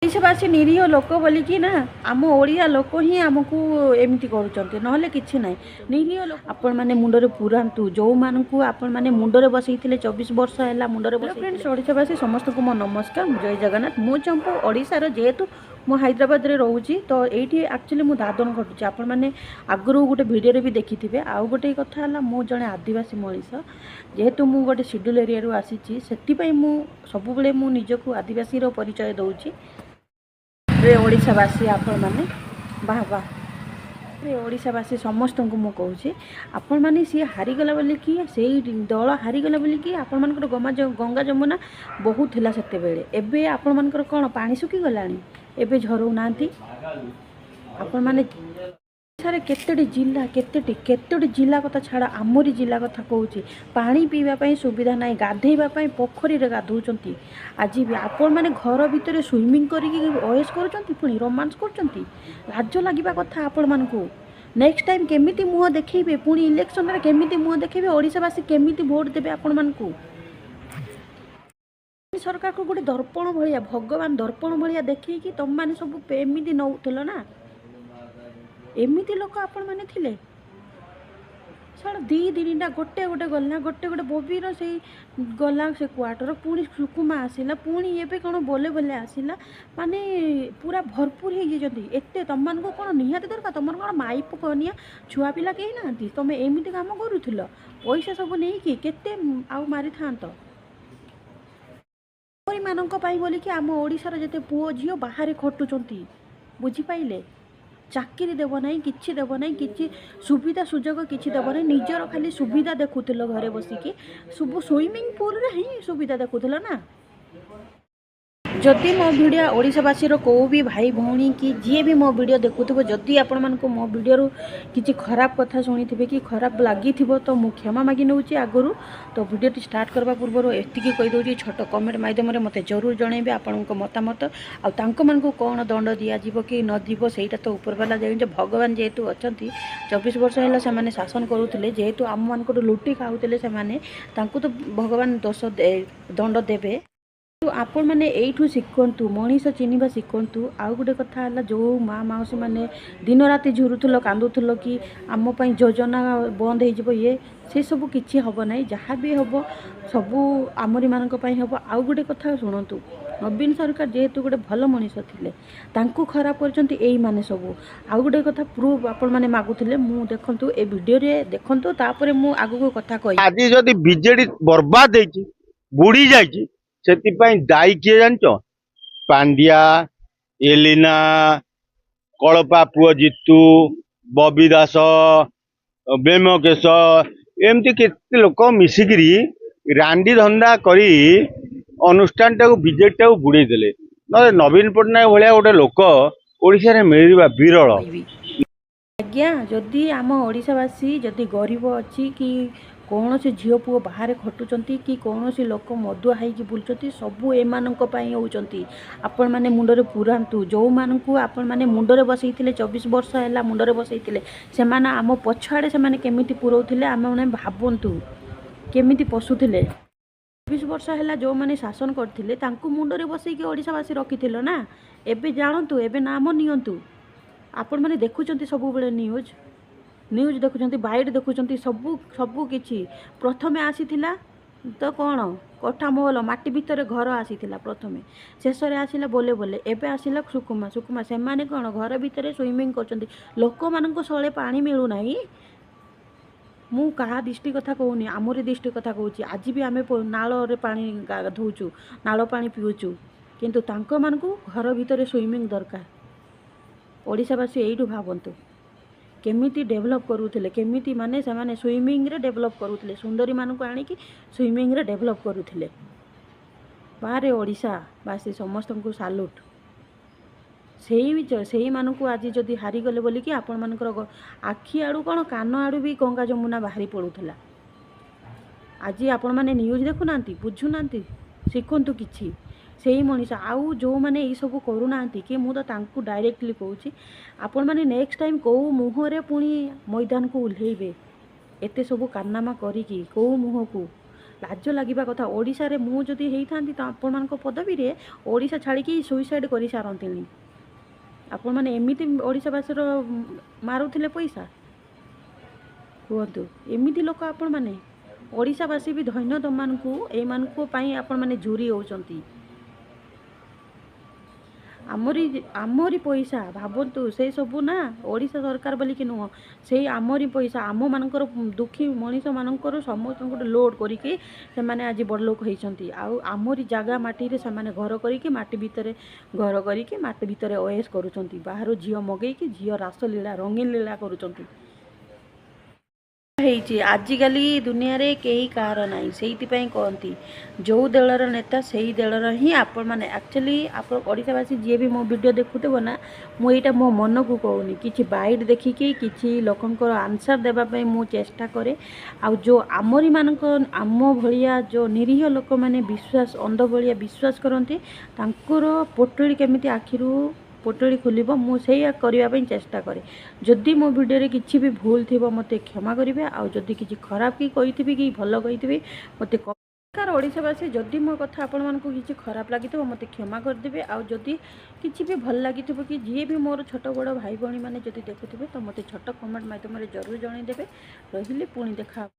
ଓଡ଼ିଶାବାସୀ ନିରୀହ ଲୋକ ବୋଲିକି ନା, ଆମ ଓଡ଼ିଆ ଲୋକ ହିଁ ଆମକୁ ଏମିତି କରୁଛନ୍ତି, ନହେଲେ କିଛି ନାହିଁ। ନିରୀହ ଲୋକ ଆପଣମାନେ ମୁଣ୍ଡରେ ପୁରାନ୍ତୁ, ଯେଉଁମାନଙ୍କୁ ଆପଣମାନେ ମୁଣ୍ଡରେ ବସେଇଥିଲେ, 24 ବର୍ଷ ହେଲା ମୁଣ୍ଡରେ ବସେଇ। ଫ୍ରେଣ୍ଡସ୍, ଓଡ଼ିଶାବାସୀ ସମସ୍ତଙ୍କୁ ମୋ ନମସ୍କାର, ଜୟ ଜଗନ୍ନାଥ। ମୁଁ ଚମ୍ପୁ, ଓଡ଼ିଶାର। ଯେହେତୁ ମୁଁ ହାଇଦ୍ରାବାଦରେ ରହୁଛି, ତ ଏଇଠି ଆକ୍ଚୁଆଲି ମୁଁ ଦାଦନ ଖଟୁଛି। ଆପଣମାନେ ଆଗରୁ ଗୋଟେ ଭିଡ଼ିଓରେ ବି ଦେଖିଥିବେ। ଆଉ ଗୋଟେ କଥା ହେଲା, ମୁଁ ଜଣେ ଆଦିବାସୀ ମଣିଷ। ଯେହେତୁ ମୁଁ ଗୋଟେ ସିଡ୍ୟୁଲ୍ ଏରିଆରୁ ଆସିଛି, ସେଥିପାଇଁ ମୁଁ ସବୁବେଳେ ମୁଁ ନିଜକୁ ଆଦିବାସୀର ପରିଚୟ ଦେଉଛି। ରେ ଓଡ଼ିଶାବାସୀ, ଆପଣମାନେ ବାହ ବାହ। ରେ ଓଡ଼ିଶାବାସୀ ସମସ୍ତଙ୍କୁ ମୁଁ କହୁଛି, ଆପଣମାନେ ସିଏ ହାରିଗଲା ବୋଲିକି, ସେଇ ଦଳ ହାରିଗଲା ବୋଲିକି ଆପଣମାନଙ୍କର ଗଙ୍ଗା ଯମୁନା ବହୁତ ଥିଲା ସେତେବେଳେ। ଏବେ ଆପଣମାନଙ୍କର କ'ଣ ପାଣି ଶୁଖିଗଲାଣି? ଏବେ ଝରଉନାହାନ୍ତି ଆପଣମାନେ? ଓଡ଼ିଶାରେ କେତୋଟି ଜିଲ୍ଲା, କେତୋଟି କେତୋଟି ଜିଲ୍ଲା କଥା ଛାଡ଼, ଆମରି ଜିଲ୍ଲା କଥା କହୁଛି, ପାଣି ପିଇବା ପାଇଁ ସୁବିଧା ନାହିଁ। ଗାଧେଇବା ପାଇଁ ପୋଖରୀରେ ଗାଧଉଛନ୍ତି ଆଜି ବି। ଆପଣମାନେ ଘର ଭିତରେ ସୁଇମିଂ କରିକି ଅଏସ କରୁଛନ୍ତି, ପୁଣି ରୋମାନ୍ସ କରୁଛନ୍ତି। ଲାଜ ଲାଗିବା କଥା ଆପଣମାନଙ୍କୁ। ନେକ୍ସଟ ଟାଇମ୍ କେମିତି ମୁହଁ ଦେଖେଇବେ? ପୁଣି ଇଲେକ୍ସନରେ କେମିତି ମୁହଁ ଦେଖେଇବେ? ଓଡ଼ିଶାବାସୀ କେମିତି ଭୋଟ ଦେବେ ଆପଣମାନଙ୍କୁ? ସରକାରକୁ ଗୋଟେ ଦର୍ପଣ ଭଳିଆ, ଭଗବାନ ଦର୍ପଣ ଭଳିଆ ଦେଖେଇକି ତମମାନେ ସବୁ ଏମିତି ନେଉଥିଲ ନା? ଏମିତି ଲୋକ ଆପଣମାନେ ଥିଲେ। ଛାଡ଼, ଦୁଇ ତିନିଟା ଗୋଟେ ଗୋଟେ ଗଲା, ଗୋଟେ ଗୋଟେ ବବିର ସେଇ ଗଲା ସେ କ୍ୱାର୍ଟର, ପୁଣି ସୁକୁମା ଆସିଲା, ପୁଣି ଏବେ କ'ଣ ବୋଲେ ବୋଲେ ଆସିଲା। ମାନେ ପୁରା ଭରପୁର ହେଇଯାଇଛନ୍ତି ଏତେ। ତମମାନଙ୍କୁ କ'ଣ ନିହାତି ଦରକାର? ତମର କ'ଣ ମାଇପ କନିଆ ଛୁଆ ପିଲା କେହି ନାହାନ୍ତି? ତମେ ଏମିତି କାମ କରୁଥିଲ ପଇସା ସବୁ ନେଇକି, କେତେ ଆଉ ମାରିଥାନ୍ତ ମାନଙ୍କ ପାଇଁ ବୋଲିକି ଆମ ଓଡ଼ିଶାର ଯେତେ ପୁଅ ଝିଅ ବାହାରେ ଖଟୁଛନ୍ତି, ବୁଝିପାଇଲେ? ଚାକିରି ଦେବ ନାହିଁ, କିଛି ଦେବ ନାହିଁ, କିଛି ସୁବିଧା ସୁଯୋଗ କିଛି ଦେବ ନାହିଁ। ନିଜର ଖାଲି ସୁବିଧା ଦେଖୁଥିଲ, ଘରେ ବସିକି ସବୁ ସୁଇମିଂ ପୁଲରେ ହିଁ ସୁବିଧା ଦେଖୁଥିଲ ନା? ଯଦି ମୋ ଭିଡ଼ିଓ ଓଡ଼ିଶାବାସୀର କେଉଁ ବି ଭାଇ ଭଉଣୀ କି ଯିଏ ବି ମୋ ଭିଡ଼ିଓ ଦେଖୁଥିବ, ଯଦି ଆପଣମାନଙ୍କୁ ମୋ ଭିଡ଼ିଓରୁ କିଛି ଖରାପ କଥା ଶୁଣିଥିବେ କି ଖରାପ ଲାଗିଥିବ, ତ ମୁଁ କ୍ଷମା ମାଗି ନେଉଛି ଆଗରୁ। ତ ଭିଡ଼ିଓଟି ଷ୍ଟାର୍ଟ କରିବା ପୂର୍ବରୁ ଏତିକି କହିଦେଉଛି, ଛୋଟ କମେଣ୍ଟ ମାଧ୍ୟମରେ ମୋତେ ଜରୁର ଜଣାଇବେ ଆପଣଙ୍କ ମତାମତ। ଆଉ ତାଙ୍କମାନଙ୍କୁ କ'ଣ ଦଣ୍ଡ ଦିଆଯିବ କି ନ ଯିବ, ସେଇଟା ତ ଉପରବାଲା ଜାଣିଛ, ଭଗବାନ ଯେହେତୁ ଅଛନ୍ତି। 24 ବର୍ଷ ହେଲା ସେମାନେ ଶାସନ କରୁଥିଲେ, ଯେହେତୁ ଆମମାନଙ୍କଠୁ ଲୁଟି ଖାଉଥିଲେ ସେମାନେ, ତାଙ୍କୁ ତ ଭଗବାନ ଦୋଷ ଦଣ୍ଡ ଦେବେ। ଆପଣମାନେ ଏଇଠୁ ଶିଖନ୍ତୁ, ମଣିଷ ଚିହ୍ନିବା ଶିଖନ୍ତୁ। ଆଉ ଗୋଟେ କଥା ହେଲା, ଯେଉଁ ମା ମାଉସୀମାନେ ଦିନ ରାତି ଝୁରୁଥିଲ, କାନ୍ଦୁଥିଲ କି ଆମ ପାଇଁ ଯୋଜନା ବନ୍ଦ ହେଇଯିବ, ଇଏ ସେସବୁ କିଛି ହେବ ନାହିଁ। ଯାହା ବି ହେବ ସବୁ ଆମରିମାନଙ୍କ ପାଇଁ ହେବ। ଆଉ ଗୋଟେ କଥା ଶୁଣନ୍ତୁ, ନବୀନ ସରକାର ଯେହେତୁ ଗୋଟେ ଭଲ ମଣିଷ ଥିଲେ, ତାଙ୍କୁ ଖରାପ କରିଛନ୍ତି ଏଇମାନେ ସବୁ। ଆଉ ଗୋଟେ କଥା, ପ୍ରୁଫ୍ ଆପଣମାନେ ମାଗୁଥିଲେ, ମୁଁ ଦେଖନ୍ତୁ, ଏ ଭିଡ଼ିଓରେ ଦେଖନ୍ତୁ, ତାପରେ ମୁଁ ଆଗକୁ କଥା କହିବି। ଆଜି ଯଦି ବିଜେଡି ବର୍ବାଦ ହେଇଛି, ବୁଡି ଯାଇଛି, ସେଥିପାଇଁ ଦାୟୀ କିଏ ଜାଣିଛ? ପାଣ୍ଡିଆ, ଏଲିନା, କଳପା ପୁଅ ଜିତୁ, ବବି ଦାସ, ବ୍ୟୋମକେଶ, ଏମିତି କେତେ ଲୋକ ମିଶିକିରି ରାଣ୍ଡି ଧନ୍ଦା କରି ଅନୁଷ୍ଠାନଟାକୁ, ବିଜେଡିଟାକୁ ବୁଡେଇ ଦେଲେ। ନହେଲେ ନବୀନ ପଟ୍ଟନାୟକ ଭଳିଆ ଗୋଟେ ଲୋକ ଓଡ଼ିଶାରେ ମିଳିବା ବିରଳ। କହିବି ଆଜ୍ଞା, ଯଦି ଆମ ଓଡ଼ିଶାବାସୀ ଯଦି ଗରିବ ଅଛି କି କୌଣସି ଝିଅ ପୁଅ ବାହାରେ ଖଟୁଛନ୍ତି କି କୌଣସି ଲୋକ ମଦୁଆ ହେଇକି ବୁଲୁଛନ୍ତି, ସବୁ ଏମାନଙ୍କ ପାଇଁ ହେଉଛନ୍ତି। ଆପଣମାନେ ମୁଣ୍ଡରେ ପୁରାନ୍ତୁ, ଯେଉଁମାନଙ୍କୁ ଆପଣମାନେ ମୁଣ୍ଡରେ ବସେଇଥିଲେ, 24 ବର୍ଷ ହେଲା ମୁଣ୍ଡରେ ବସେଇଥିଲେ, ସେମାନେ ଆମ ପଛଆଡ଼େ ସେମାନେ କେମିତି ପୁରଉଥିଲେ ଆମେମାନେ ଭାବନ୍ତୁ, କେମିତି ପଶୁଥିଲେ। 24 ବର୍ଷ ହେଲା ଯେଉଁମାନେ ଶାସନ କରିଥିଲେ, ତାଙ୍କୁ ମୁଣ୍ଡରେ ବସେଇକି ଓଡ଼ିଶାବାସୀ ରଖିଥିଲ ନା? ଏବେ ଜାଣନ୍ତୁ, ଏବେ ନାମ ନିଅନ୍ତୁ। ଆପଣମାନେ ଦେଖୁଛନ୍ତି ସବୁବେଳେ ନ୍ୟୁଜ୍, ନ୍ୟୁଜ୍ ଦେଖୁଛନ୍ତି, ବାଇଟ୍ ଦେଖୁଛନ୍ତି, ସବୁ ସବୁ କିଛି। ପ୍ରଥମେ ଆସିଥିଲା ତ କ'ଣ କୋଠା ମହଲ, ମାଟି ଭିତରେ ଘର ଆସିଥିଲା ପ୍ରଥମେ, ଶେଷରେ ଆସିଲା ବୋଲେ ବୋଲେ, ଏବେ ଆସିଲା ସୁକୁମା। ସୁକୁମା, ସେମାନେ କ'ଣ ଘର ଭିତରେ ସୁଇମିଂ କରୁଛନ୍ତି? ଲୋକମାନଙ୍କୁ ସଳେ ପାଣି ମିଳୁନାହିଁ। ମୁଁ କାହା ଦୃଷ୍ଟି କଥା କହୁନି, ଆମରି ଦୃଷ୍ଟି କଥା କହୁଛି। ଆଜି ବି ଆମେ ନାଳରେ ପାଣି ଗାଧଉଛୁ, ନାଳ ପାଣି ପିଉଛୁ, କିନ୍ତୁ ତାଙ୍କମାନଙ୍କୁ ଘର ଭିତରେ ସୁଇମିଂ ଦରକାର। ଓଡ଼ିଶାବାସୀ ଏଇଠୁ ଭାବନ୍ତୁ, କେମିତି ଡେଭଲପ୍ କରୁଥିଲେ, କେମିତି ମାନେ ସେମାନେ ସୁଇମିଂରେ ଡେଭଲପ୍ କରୁଥିଲେ, ସୁନ୍ଦରୀମାନଙ୍କୁ ଆଣିକି ସୁଇମିଂରେ ଡେଭଲପ୍ କରୁଥିଲେ। ବାହାରେ ଓଡ଼ିଶାବାସୀ ସମସ୍ତଙ୍କୁ ସାଲୁଟ୍। ସେଇମାନଙ୍କୁ ଆଜି ଯଦି ହାରିଗଲେ ବୋଲିକି ଆପଣମାନଙ୍କର ଆଖି ଆଡ଼ୁ କ'ଣ କାନ ଆଡ଼ୁ ବି ଗଙ୍ଗା ଯମୁନା ବାହାରି ପଡ଼ୁଥିଲା। ଆଜି ଆପଣମାନେ ନ୍ୟୁଜ୍ ଦେଖୁନାହାନ୍ତି, ବୁଝୁନାହାନ୍ତି? ଶିଖନ୍ତୁ କିଛି ସେଇ ମଣିଷ। ଆଉ ଯେଉଁମାନେ ଏଇସବୁ କରୁନାହାନ୍ତି କି, ମୁଁ ତ ତାଙ୍କୁ ଡାଇରେକ୍ଟଲି କହୁଛି, ଆପଣମାନେ ନେକ୍ସଟ ଟାଇମ୍ କେଉଁ ମୁହଁରେ ପୁଣି ମଇଦାନକୁ ଓହ୍ଲେଇବେ? ଏତେ ସବୁ କାରନାମା କରିକି କେଉଁ ମୁହଁକୁ? ଲାଜ ଲାଗିବା କଥା। ଓଡ଼ିଶାରେ ମୁଁ ଯଦି ହେଇଥାନ୍ତି ତ ଆପଣମାନଙ୍କ ପଦବୀରେ ଓଡ଼ିଶା ଛାଡ଼ିକି ସୁଇସାଇଡ଼୍ କରିସାରନ୍ତିନି। ଆପଣମାନେ ଏମିତି ଓଡ଼ିଶାବାସୀର ମାରୁଥିଲେ ପଇସା, କୁହନ୍ତୁ ଏମିତି ଲୋକ ଆପଣମାନେ। ଓଡ଼ିଶାବାସୀ ବି ଧନ୍ୟ ତମମାନଙ୍କୁ, ଏଇମାନଙ୍କ ପାଇଁ ଆପଣମାନେ ଝୁରି ହେଉଛନ୍ତି। ଆମରି ପଇସା ଭାବନ୍ତୁ ସେଇ ସବୁ ନା ଓଡ଼ିଶା ସରକାର ବୋଲିକି ନୁହଁ, ସେଇ ଆମରି ପଇସା, ଆମମାନଙ୍କର ଦୁଃଖୀ ମଣିଷମାନଙ୍କର ସମସ୍ତଙ୍କଠୁ ଲୋଡ଼୍ କରିକି ସେମାନେ ଆଜି ବଡ଼ ଲୋକ ହେଇଛନ୍ତି। ଆଉ ଆମରି ଜାଗା ମାଟିରେ ସେମାନେ ଘର କରିକି, ମାଟି ଭିତରେ ଘର କରିକି, ମାଟି ଭିତରେ ଅଏସ୍ କରୁଛନ୍ତି। ବାହାରୁ ଝିଅ ମଗେଇକି ଝିଅ ରାସଲୀଳା ରଙ୍ଗୀନ ଲୀଳା କରୁଛନ୍ତି। ହେଇଛି ଆଜିକାଲି ଦୁନିଆରେ କେହି କାହାର ନାହିଁ। ସେଇଥିପାଇଁ କହନ୍ତି ଯେଉଁ ଦଳର ନେତା ସେଇ ଦଳର ହିଁ। ଆପଣମାନେ ଆକ୍ଚୁଆଲି ଆପଣ ଓଡ଼ିଶାବାସୀ ଯିଏ ବି ମୋ ଭିଡ଼ିଓ ଦେଖୁଥିବ ନା, ମୁଁ ଏଇଟା ମୋ ମନକୁ କହୁନି, କିଛି ବାଇଟ୍ ଦେଖିକି କିଛି ଲୋକଙ୍କର ଆନ୍ସର୍ ଦେବା ପାଇଁ ମୁଁ ଚେଷ୍ଟା କରେ। ଆଉ ଯେଉଁ ଆମରିମାନଙ୍କ ଆମ ଭଳିଆ ଯେଉଁ ନିରୀହ ଲୋକମାନେ ବିଶ୍ୱାସ ଅନ୍ଧ ଭଳିଆ ବିଶ୍ୱାସ କରନ୍ତି, ତାଙ୍କର ପୋଟଳି କେମିତି ଆଖିରୁ ପୋଟଳି ଖୋଲିବ ମୁଁ ସେଇଆ କରିବା ପାଇଁ ଚେଷ୍ଟା କରେ। ଯଦି ମୋ ଭିଡ଼ିଓରେ କିଛି ବି ଭୁଲ ଥିବ ମୋତେ କ୍ଷମା କରିବେ। ଆଉ ଯଦି କିଛି ଖରାପ କି କହିଥିବି କି ଭଲ କହିଥିବି ମୋତେ ନମସ୍କାର ଓଡ଼ିଶାବାସୀ, ଯଦି ମୋ କଥା ଆପଣମାନଙ୍କୁ କିଛି ଖରାପ ଲାଗିଥିବ ମୋତେ କ୍ଷମା କରିଦେବେ। ଆଉ ଯଦି କିଛି ବି ଭଲ ଲାଗିଥିବ କି ଯିଏ ବି ମୋର ଛୋଟ ବଡ଼ ଭାଇ ଭଉଣୀମାନେ ଯଦି ଦେଖୁଥିବେ ତ ମୋତେ ଛୋଟ କମେଣ୍ଟ ମାଧ୍ୟମରେ ଜରୁର ଜଣାଇଦେବେ। ରହିଲି, ପୁଣି ଦେଖା।